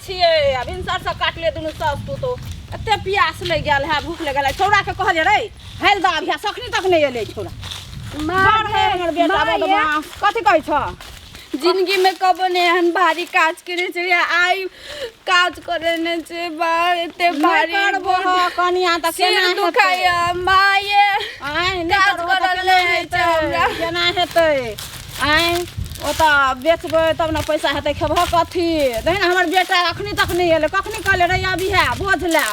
छियै आ भिनसरसँ काटलियै दुनू साउस पुतोह। एते पियास लागि गेल है, भूख लागि गेल है। छौड़ाके कहलियै रे हेल दऽ अभिया, सखनी तक नहि एलै छौड़ा। बड़ है हमर बेटा बदमाश। कथी कहै छह? जिंदगी में कबो ने एहन भारी काज केने छै, आइ काज करेने छै बा एते भारी। करबो कनिया तऽ सिर केना हेतै? दुखाइया माये। आँय, नहि काज करबो तऽ करल केना नहि होइ छै हेतै? हमरा। केना हेतै? आँय, ओतऽ बेचबै तब ने पैसा हेतै, खेबह कथी? देखही ने, हमर बेटा अखनी तक नहि एलै। कखनी कहले रे अबिहे भोज लए,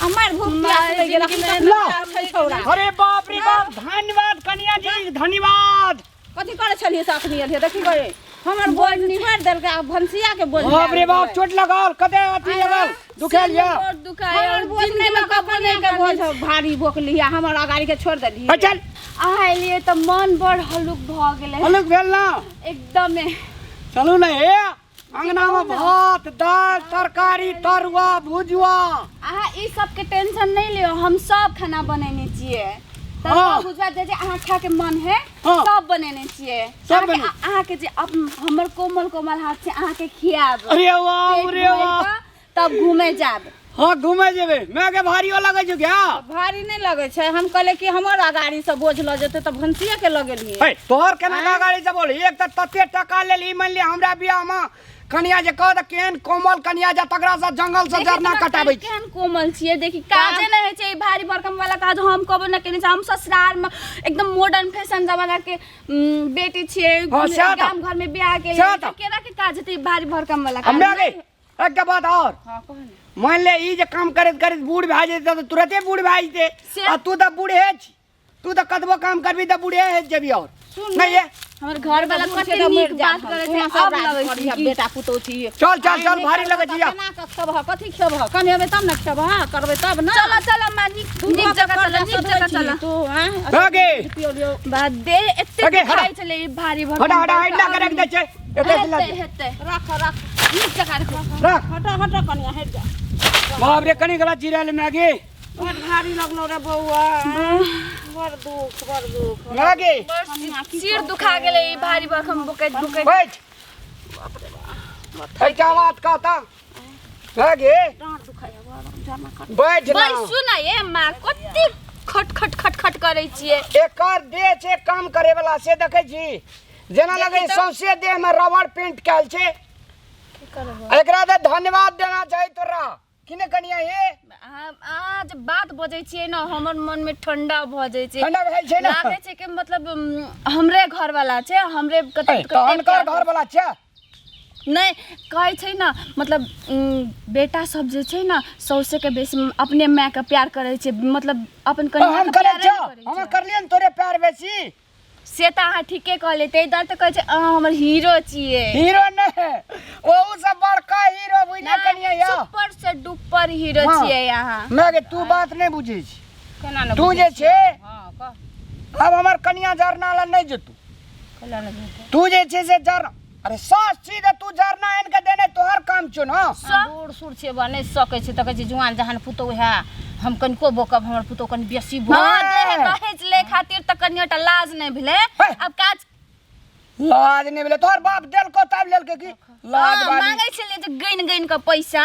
हमर भूख प्यास लागि गेल, अखनी तक ला। नहि आयल छै छौड़ा। अरे बाप रे बाप, धन्यवाद कनिया जी, धन्यवाद। कथी करै छलियै से अखनी एलियै? देखी गए, हमर बोझ छोड़ि देलकै आ भनसिया के बोझ बाप रे बाप, चोट लगल कते अथी लगल दुखायल या? बड़ दुखाइया। हमर बोझ जिंदगी नहि में लऽ कबो कऽ नहि के बोझ भारी बोकली आ हमर अगाड़ी के छोड़ि देलियै। हे चल। अहाँ एलियै तऽ मन बड़ हल्लुक भऽ गेलै। हल्लुक भेल ना? एकदमे। चलू ने हे अंगना में, भात दाल तरकारी तरुआ भुजुआ। अहाँ ई सबके टेंशन नहीं लियो, हम सब खाना बनेने छियै। तरुआ भुजुआ जे जे अहाँ खा के मन है सब बनेने छियै। सब अहाँके जे हमर कोमल कोमल हाथ से अहाँके खियाब। अरे वाह, पेट अरे वाह। भरि कऽ तब घूमे जाब। हाँ, घूमे जेबे। मैं के भारियो लगे छौ क्या? भारी नहीं लगे छै। हम कहले कि हमर अगाड़ी से बोझ ल जेते तऽ भनसिया के लगेलिए। हे, तोहर केना के अगाड़ी से बोल? एक तऽ तते टका लेली, मान ले हमरा बियाह में कनिया जे कह तऽ केहन कोमल कनिया जा तकरा से जंगल से देखी जरना तोरा कटाबै छी। केहन कोमल छियै देखी, काजे नहि होइ छै। ई भारी भरकम वाला काज हम कबो नहि केने छी। हम ससुराल में एकदम मॉडर्न फैशन जमाना के बेटी छियै। हाँ, सएह तऽ। गाम घर में बियाह के सएह तऽ। केना के काज हेतै ई भारी भरकम वाला काज? हमरा गे एकटा बात और। हाँ, कह ने। मान ले ई जे काम करैत करैत बूढ़ भए जेतै तऽ तुरते बूढ़ भए जेतै। से- आ तू तऽ बूढ़े छी, तू तऽ कतबो काम करबी तऽ बूढ़े हे जेबी और। सुन नहीं ये हमर घर वाला बूढ़ छै कते तऽ नीक मरि बात जायब करै हम। छै, तू अब सब राज लगै छै करिह, कि बेटा पुतोह छी। चल, चल, आइ चल, नहि भारी करबो लगै तऽ छी, आ। केना कऽ खेबह? कथी खेबह? कमेबै तब ने खेबह, करबै तब ने। चल चल अम्मा, नीक तू नीक कऽ जगह चल, कर्जा नीक सधबै जगह छी चल। तू, आँय? भऽ गेल। पियो लियो। बा दे एते अगे, हटा। दुखाइ छलै ई भारी भरकम। हटा हटा, हटा के रख दै छै एते हेतै दिला। हेतै। राख राख। नीक जगह रखो। रख। हट हट कनिया, हटि जा। बाप रे, कनी गला चिरायल मैगी। बड़ भारी लगलो रे बौआ, बड़ दुख, बड़ दुख। मैगी। सिर दुखा गेलै ई भारी भरकम बुकैत बुकैत। बैठ, एकटा बात कहता मैगी। डाँट दुखाइया बड़, जाना कर। बैठ ना। बैसू ना ये माँ, कते खट खट खट खट करै छियै। एकर देह छै काम करे वाला, से देखै छी जेना लगै तऽ। सौंसे देह में रबड़ पेंट कयल छै। एकरा तऽ धन्यवाद देना चाही तोरा कि ने कनिया हे? अहाँ अहाँ जे बात बजै छियै ने, हमर मनमे ठंडा भऽ जाइ छै। ठंडा भए छै ने? लागै छै कि मतलब हमरे घरवाला छै, हमरे कते ए, तऽ हुनकर घरवाला छै? नहि कहै छै ने, मतलब बेटा सब जे छै ने सौसेके बेसी अपने मायके प्यार करै छै, मतलब अपन हम कनियाके करै प्यारे छौ नहि करै हम छै। करलियै ने तोरे प्यार बेसी। से तऽ अहाँ ठीके कहलियै, ताहि दुआरे तऽ कहै छै अहाँ हमर हीरो छियै। हीरो नहि, ओहू से बड़का हीरो बुझले कनिया यौ। सुपर से डुपर हीरो छियै अहाँ। मैं गे, तू बात नहि बुझै छी। केना ने तू बुझै जे छियै? छै हँ, कह। आब हमर कनिया जरना लए नहि जेतू। कैला नहि जेतै? तू जे छै से जर, अरे सास छी तऽ तू जरना आनि के देने तोहर काम छौ ने। बूढ़ सूढ़ छै बा, नहि सकै छै तऽ कहै छै जुआन जहान पुतोह है, हम कनिको बोकब, हमर पुतोह कनि बेसी बोकब। हँ, देह दहेज लै खातिर तऽ कनियोटा लाज नहि भेलै। हे। आब काज लाज नहि भेलै? तोहर बाप देलको तब लेलकै की लाज हँ, बाली। मांगै छलियै जे गनि गनि कऽ पैसा।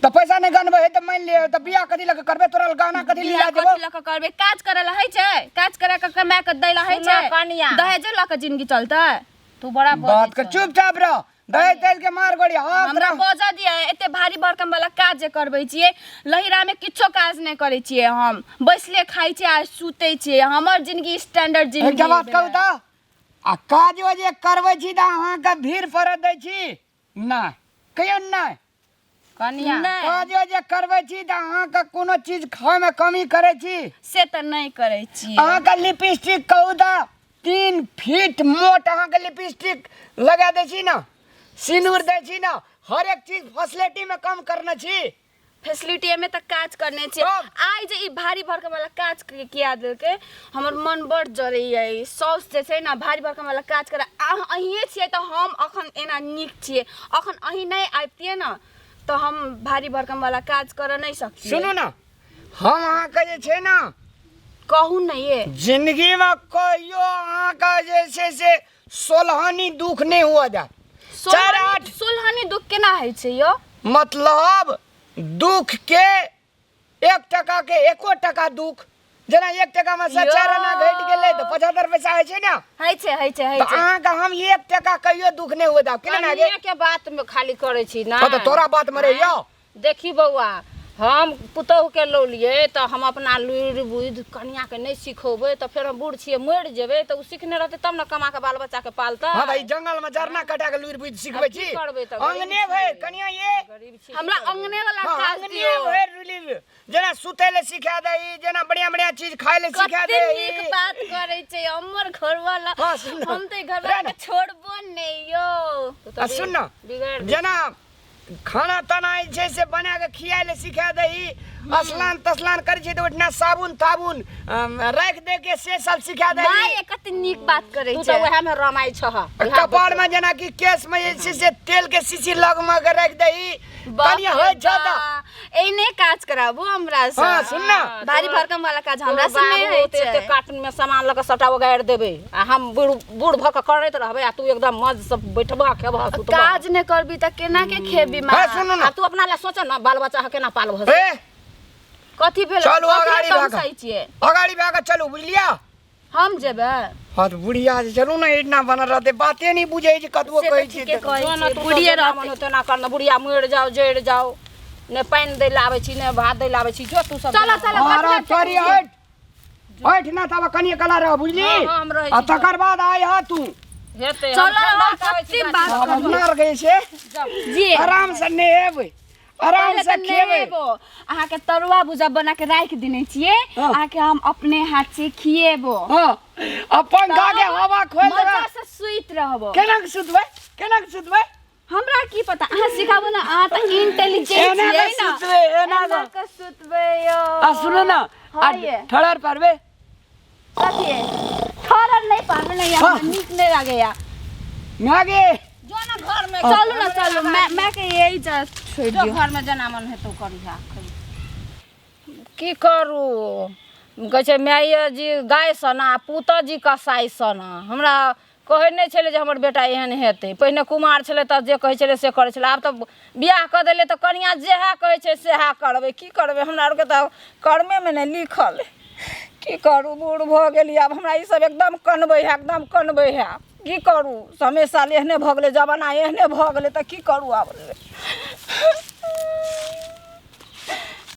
तऽ पैसा नहि गनबै है तऽ मानि लिअ तऽ बियाह कथी लऽ कऽ करबै? तोरा लग गहना कथी बियाह लिया देबो? कथी लऽ कऽ करबै? काज करै लए होइ छै? काज करा कऽ कमा कऽ दै लए होइ सुनऽ छै? कनिया। दहेजे लऽ कऽ जिंदगी चलतै? तू बड़ा बजै बात कर, छह। चुपचाप रह, दहेज तहेज के मार गोड़ी हाथ हमरा रह। बजऽ दिअ। एते भारी भरकम वाला काज जे करबै छियै, लहिरामे किछो काज नहि करै छियै, हम बैसले खाइ छियै आ सुतै छियै। हमर जिंदगी स्टैंडर्ड जिंदगी एकटा बात कहू भेलै। तऽ आ काजो जे करबै छी तऽ अहाँके भीड़ पड़ऽ दै छी नहि? कहियौ नहि। कनिया। नहि। काजो जे करबै छी तऽ अहाँके कोनो चीज खायमे कमी करै छी? से तऽ नहि करै छियै। अहाँके लिपस्टिक कहू तऽ 3 फीट मोट अहाँके लिपस्टिक लगा दै छी ने, सिन्दूर दै छी ने, हर एक चीज फैसिलिटीमे कम करने छी? फैसिलिटी मे तऽ काज करने छियै। तब? आइ जे ई भारी भरकम वाला काज किया देलकै, हमर मन बड़ जरैया। ई साउस जे छै ने भारी भरकम वाला काज करे। अहाँ अहिए छियै तऽ हम अखन एना नीक छियै। अखन अहीं नहि आबितियै ने तऽ हम भारी भरकम वाला काज करऽ नहि सकतियै। सुनू ने, हम अहाँके जे छै ने कहू ने ये। जिंदगीमे कहियो अहाँके जे छै से सोलहनी दुख नहि हुअ देब। चारि आठ सोलहनी दुख केना होइ छै यौ? मतलब दुख के एक टका के एको टका दुख जेना एक टका में से चारि आना घटि गेलै तऽ 75 पैसा होइ छै ने। होइ छै, होइ छै, होइ तऽ छै। अहाँके हम एक टका कहियो दुख नहि हुए देब। केना गे? कनिए के बात में खाली करै छी ना। हँ तऽ तोरा बात में रहियौ। देखी बौआ, हम पुतोहुके लौलियै तऽ हम अपना लुरि बुद्धि कनियाके नहि सिखौबै तऽ फेर हम बूढ़ छियै, मरि जेबै तऽ ओ सिखने रहतै तब ने कमा कऽ बाल बच्चाके पालतै। हँ तऽ ई जंगल में जरना कटा के लुरि बुद्धि सिखबै आब की छी। करबै तऽ, गरीब अंगने छियै। भरि कनिया ये गरीब छी। हमरा अंगने वाला हँ, काज अंगने दियौ। भरि रुलि जेना सुतै लए सिखा दही, जेना बढ़िया बढ़िया चीज खाय लए सिखा कते दही। नीक बात करै छै हमर घरवाला। हँ, सुन न। हम तऽ ई घरवाला के छोड़बो नहि यौ। तू तऽ आ सुन न, बिगड़ि जेना खाना ताना जे छै से बना के खियाए लए सिखा दही, स्नान तस्नान करै छै तऽ ओहिठिना साबुन ताबुन राखि दे के से सब सिखा दही। माय कते नीक बात करै तू छै। तऽ उएह में रमाइ छह। कपार में जेना कि केश में जे छै से तेल के शीशी लग में के राखि दही। बाप कनि रे होइ छौ तऽ बा, एहने काज कराबू हमरा से। हँ सुन न, भारी भरकम वाला काज हमरा से नहि बाबू होइ ओते ओते छै। कार्टून में सामान लऽ कऽ सबटा ओगारि देबै आ हम बूढ़ बूढ़ भऽ कऽ करैत रहबै आ तू एकदम मज से बैठबह खेबह सुतबह। काज नहि करबी तऽ केना के खेबी माँ? हँ सुन न। आ तू अपना लए सोच न, बाल बच्चा के केना पालबह से। ए कथी भेल? चलू कथी अगाड़ी लए भए तमसाइ छियै? अगाड़ी भए कऽ चलू, बुझलियै? हम जेबै। हँ तऽ बुढ़िया जे चलू ने, एहिना बनल रहतै, बाते नहि बुझै छै कतबो से कहै तऽ छियै ठीके तऽ। कहै जो ने छियै, तू बुढ़िए जेना रहतै। मन हो तेना कर न, बुढ़िया मरि जाओ जरि जाओ, ने पानि दै लए आबै छी ने भात दै लए आबै छी, जो तू सब। चलो चलो। अरे तोरी हट हट ना, तब कनिए कला रह, बुझली? हँ, हँ, हम रहै आ छी। तकर बाद आइ हा तू। हेतै। चलो, हम ठंडा हम के आबै छी कते गाछी। बात आब अपना आर गए छै। जी आराम से नहेबै, आराम पहिले से तऽ खेबै। नहेबो, अहाँके तरुआ भुजा बना के राखि देने छियै। हँ। अहाँके हम अपने हाथ से खिएबो। हँ, आ पंखा के हवा खोलि देबै। मजा से सुति रहबो। केना के सुतबै, केना के सुतबै? हमरा की पता, अहाँ सिखाबू ने, अहाँ तऽ इंटेलिजेंट एना छियै के ने। सुतबै, एना एना के। के सुतबै यौ। आ सुनू ने, आ हँ ये। ठड़र पारबै? कथी ठहरल नहि पारबै ने, हाँ। हमरा नीक नहि लागैया। मागे जो ने घर में। चलू ने चलू, मैं के यही जस्ट छोड़ि जो दियौ। घर में जेना मन हेतौ करिहा। की करू, कहै छै माइए जी गाय सना पुतह जी कसाइ सना। हमरा कहै नहि छलै जे हमर बेटा एहन हेतै। पहिने कुमार छलै तऽ जे कहै छलै से करै छलै, आब तऽ बियाह कऽ देलै तऽ कनियाँ जएह कहै छै सएह करबै। की करबै, हमरा आरके तऽ कर्मेमे नहि लिखल। की करू, बूढ़ भऽ गेली, आब हमरा ईसब एकदम कनबै है, एकदम कनबै है। की करू, समय साल एहने भऽ गेलै, जमाना एहने भऽ गेलै, तऽ की करू आब।